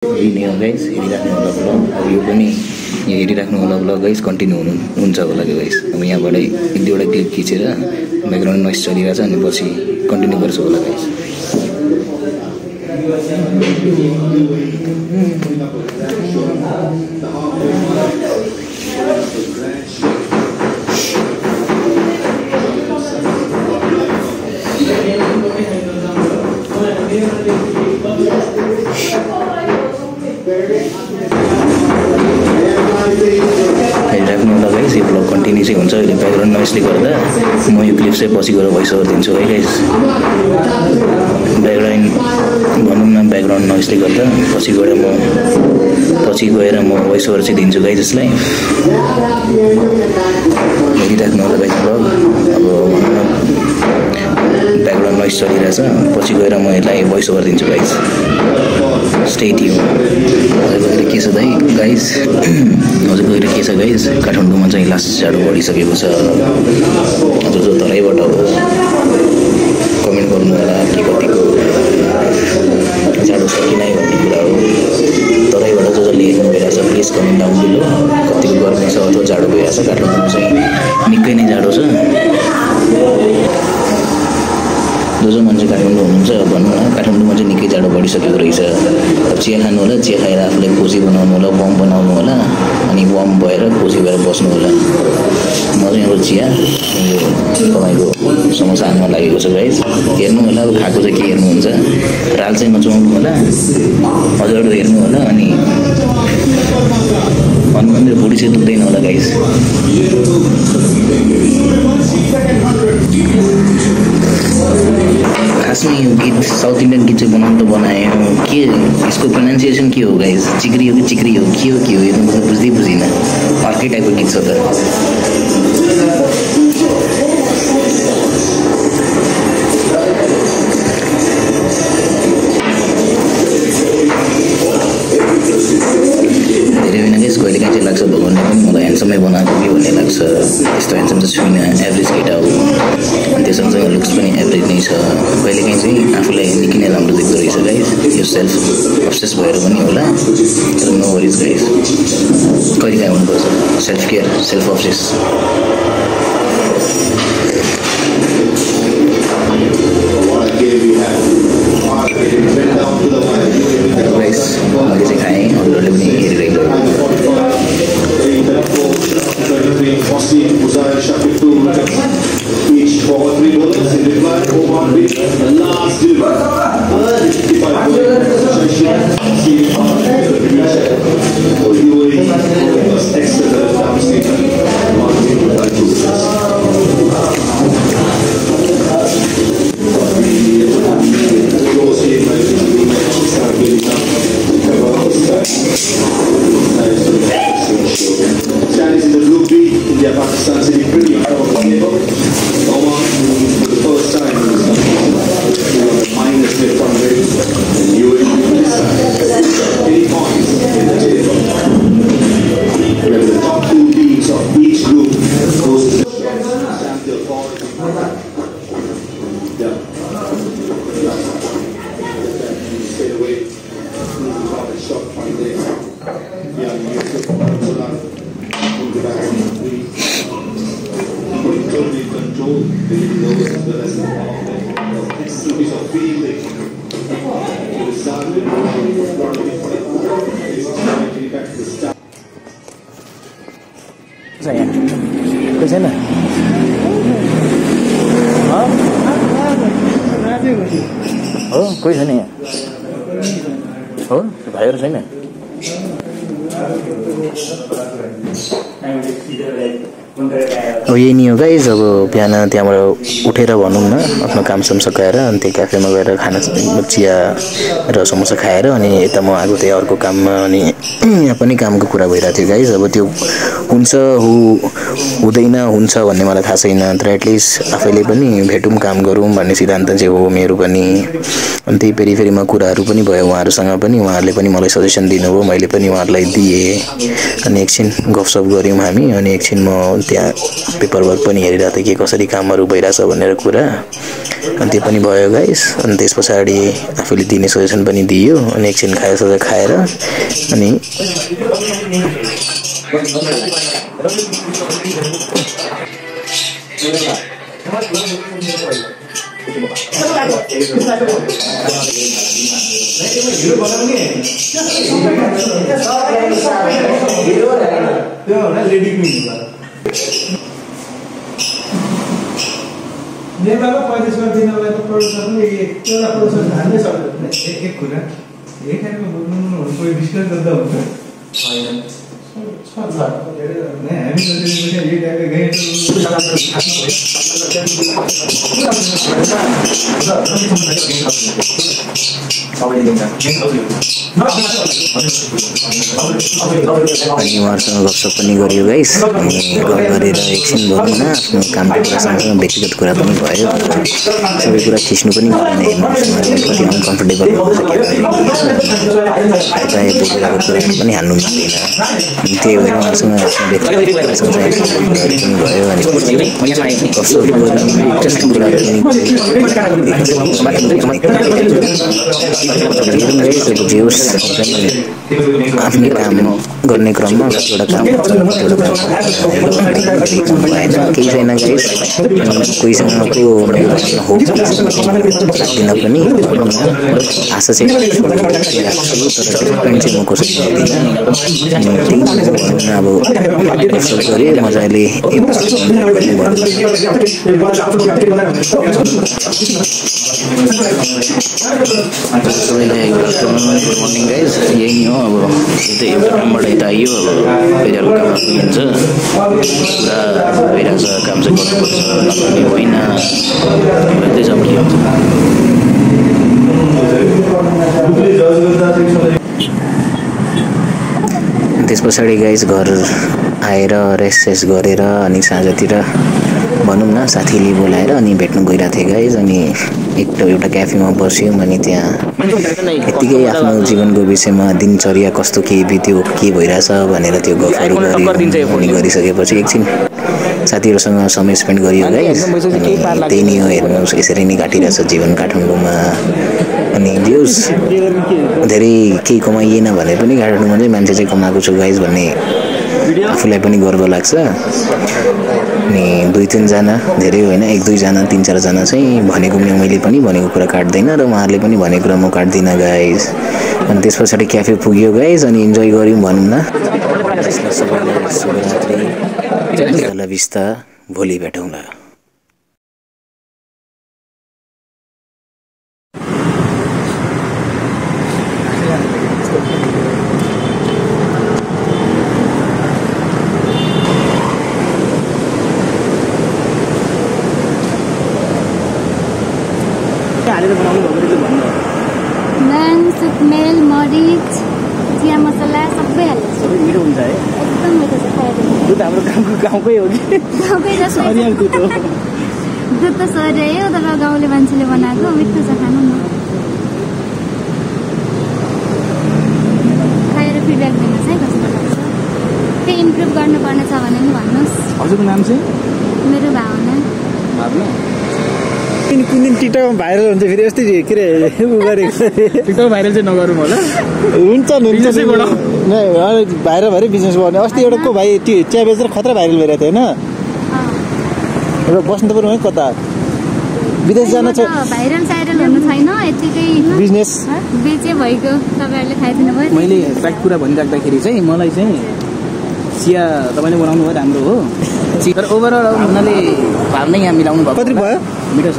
यही नै हो गाइस, हेरिराख्नु होला ब्लग। अब यो पनि हेरिराख्नु होला ब्लग गाइस, कन्टिन्यू हुन्छ होला गाइस। अब यहाँबाट एक दुईवटा क्लिप खिचेर ब्याकग्राउन्ड नोइज चलिरहेछ अनि पछि कन्टिन्यू गर्छु होला गाइस। हेरिराख्नु होला गाइस, यो ब्लग कन्टिन्यू चाहिँ हुन्छ। अहिले ब्याकग्राउन्ड नोइजले गर्दा म यो क्लिप चाहिँ पछि गएर भोइस ओभर दिन्छु है गाइस। ब्याकग्राउन्ड भनौँ न, ब्याकग्राउन्ड नोइजले गर्दा पछि गएर म भोइस ओभर चाहिँ दिन्छु गाइस यसलाई। हेरिराख्नु होला गाइस ब्लग। अब भनौँ न ब्याकग्राउन्ड नोइज चलिरहेछ, पछि गएर म यसलाई भोइस ओभर दिन्छु गाइस। Stay tune. हजुर के छ दाइ गाइस? हजुर गएर के छ गाइस? काठमाडौँमा चाहिँ लास्ट जाडो बढिसकेको छ। हजुर जो तराईबाट हो कमेन्ट गर्नु होला के कतिको जाडो छ कि नै भन्ने कुरा हो। तराईबाट जसले हेर्नु भइरहेछ प्लिज कमेन्ट डाउन बिलो, कतिको गर्मी छ अथवा जाडो भइरहेछ। काठमाडौँमा चाहिँ निकै नै जाडो छ। जो मान्छे काठमाडौँ हुनुहुन्छ भनौँ न, काठमाडौँमा चाहिँ निकै जाडो बढिसकेको रहेछ। अब चिया खानु होला, चिया खाएर आफूलाई कोजी बनाउनु होला, वार्म बनाउनु होला, अनि वार्म भएर कोजी भएर बस्नु होला। म चाहिँ अब चिया यो तपाईँको समोसा हाल्न लागेको छ गाइस। हेर्नु होला अब खाएको चाहिँ के हेर्नुहुन्छ। राल चाहिँ नचुहाउनु होला, हजुरहरू हेर्नु होला। अनि हनुमान मेरो बुढी चाहिँ दुख्दैन होला गाइस। खासमा यो गीत साउथ इन्डियन गीत चाहिँ बनाउनु त बनायो, के यसको प्रोनाउन्सिएसन के हो गाइस? चिक्री हो कि चिक्री हो, के हो यो त म त बुझ्दिनँ। अर्कै टाइपको गीत छ त। धेरै होइन गाइस, कहिलेकाहीँ चाहिँ लाग्छ भगवान्ले पनि मलाई ह्यान्डसमै बनाएको कि भन्ने लाग्छ। यस्तो ह्यान्डसम चाहिँ छुइनँ, एभरेज केटा हो। अनि त्यसमा लुक्स पनि एभरेज नै छ। कहिलेकाहीँ चाहिँ आफूलाई निकै नै राम्रो देख्दो रहेछ गाइस। यो सेल्फ अब्सेस भएर पनि होला, तर नो वरिज गाइस। कहिलेकाहीँ हुनुपर्छ self care, self obsess. Guys मैले चाहिँ खाएँ, अरूहरूले पनि हेरिरहेको। छैन हो, कोही छैन यहाँ हो, भाइहरू छैन। अब यही नै हो गाइस। अब बिहान त्यहाँबाट उठेर भनौँ न आफ्नो कामसाम सकाएर अनि त्यही क्याफेमा गएर खाना चिया र समोसा खाएर अनि यता म आएको थिएँ अर्को काममा। अनि यहाँ पनि कामको कुरा भइरहेको थियो गाइस। अब त्यो हुन्छ हुँदैन हुन्छ भन्ने मलाई थाहा छैन, तर एटलिस्ट आफैले पनि भेटौँ काम गरौँ भन्ने सिद्धान्त चाहिँ हो मेरो पनि। अनि त्यही पेरिफेरीमा कुराहरू पनि भयो उहाँहरूसँग पनि, उहाँहरूले पनि मलाई सजेसन दिनुभयो, मैले पनि उहाँहरूलाई दिएँ। अनि एकछिन गफसफ गऱ्यौँ हामी। अनि एकछिन म त्यहाँ पेपर वर्क पनि हेरिरहेको थिएँ के कसरी कामहरू भइरहेछ भनेर कुरा। अनि त्यो पनि भयो गाइस। अनि त्यस पछाडि आफूले दिने सजेसन पनि दियो। अनि एकछिन खाजासाजा खाएर अनि नेपालमा 35 दिनलाई त प्रोडक्सन एउटा प्रोडक्सन हाल्नै सक्दैन। एक कुरा यही खालको बोल्नु कोही डिस्कस गर्दा हुन्छ हैन छ नै हामी जति पनि यही टाइपको गए अनि उहाँहरूसँग गफसप पनि गरियो गाइस। अनि गफ गरेर एकछिन भनौँ न आफ्नो कामको कुरा सँगसँगै व्यक्तिगत कुरा पनि भयो। सबै कुरा खिच्नु पनि मिलेन, हेर्नुहोस् कति अनकम्फर्टेबल प्रायः बोलेको कुराहरू पनि हाल्नु मिल्दैन। अनि त्यही भएर उहाँसँग आफ्नो व्यक्तिगत कुरा सँगसँगै पनि भयो। अनि गफसप आफ्नै काम गर्ने क्रममा कतिवटा काम भएन, केही छैन गाइस। कोहीसँगको होप लाग्दिनँ पनि, आशा चाहिँ राख्छु, तर डिपेन्ड चाहिँ म कसरी गर्दिनँ। अब गफसप गरेँ मजाले। सबैलाई गुड मर्निङ गाइज। यही हो अब यतै एउटा कामबाट यता आइयो, अब फेरि अर्को काममा पुगिन्छ। पुरा भइरहेछ, काम चाहिँ गर्नुपर्छ, नगर्ने होइन, यतै छ के हुन्छ। त्यस पछाडि गाइज घर आएर रेस्ट गरेर अनि साँझतिर भनौँ न साथीले बोलाएर अनि भेट्नु गइरहेको थिएँ गाइज। अनि एउटा क्याफेमा बस्यौँ। अनि त्यहाँ यत्तिकै आफ्नो जीवनको विषयमा दिनचर्या कस्तो के बित्यो, के भइरहेछ भनेर त्यो गफहरू गरिसकेपछि एकछिन साथीहरूसँग समय स्पेन्ड गरियो गाइज। अनि त्यही नै हो, हेर्नुहोस् यसरी नै काटिरहेछ जीवन काठमाडौँमा। अनि भ्युज धेरै केही कमाइएन भने पनि काठमाडौँमा चाहिँ मान्छे चाहिँ कमाएको छु गाइज भन्ने आफूलाई पनि गर्व लाग्छ। अनि 2-3 जना, धेरै होइन 1-2 जना 3-4 जना चाहिँ भनेको मैले पनि भनेको कुरा काट्दैन र उहाँहरूले पनि भनेको कुरा म काट्दिनँ गाइज। अनि त्यस पछाडि क्याफे पुग्यो गाइज। अनि इन्जोय गऱ्यौँ भनौँ न। शुभरात्रि, बिस्ता, भोलि भेटौँला। मेल मरिच चिया मसला सबै हाल्छ। सबै मिठो हुन्छ है, एकदम मिठो छ। खाएर दुध हाम्रो गाउँकै हो कि गाउँकै जस्तो दुध हो। दुध त सरे हो, तर गाउँले मान्छेले बनाएको मिठो छ, खानु न। खाएर फिडब्याक दिनुहोस् है कस्तो लाग्छ। केही इम्प्रुभ गर्नुपर्ने छ भने नि भन्नुहोस्। हजुरको नाम चाहिँ? मेरो भावना। कुन दिन टिकटकमा भाइरल हुन्छ फेरि यस्तै के अरे उ गरेको टिकटक भाइरल चाहिँ नगरौँ होला। हुन्छ भाइरल भएर बिजनेस गर्ने। अस्ति एउटा को भाइ चिया बेचेर खतरा भाइरल भइरहेको थियो होइन? र बस्नु पर्ने कता विदेश जान छ, भाइरल साइरल हुनु छैन, यतिकै बिजनेस बेचे भएको तपाईँहरूले थाहा छैन भयो। मैले फ्याक्ट कुरा भनिराख्दाखेरि चाहिँ मलाई चाहिँ चिया तपाईँले बनाउनु भयो राम्रो हो, तर ओभरअल उनीहरूले भाव नै यहाँ मिलाउनु भएको। कति भयो? मिठो छ।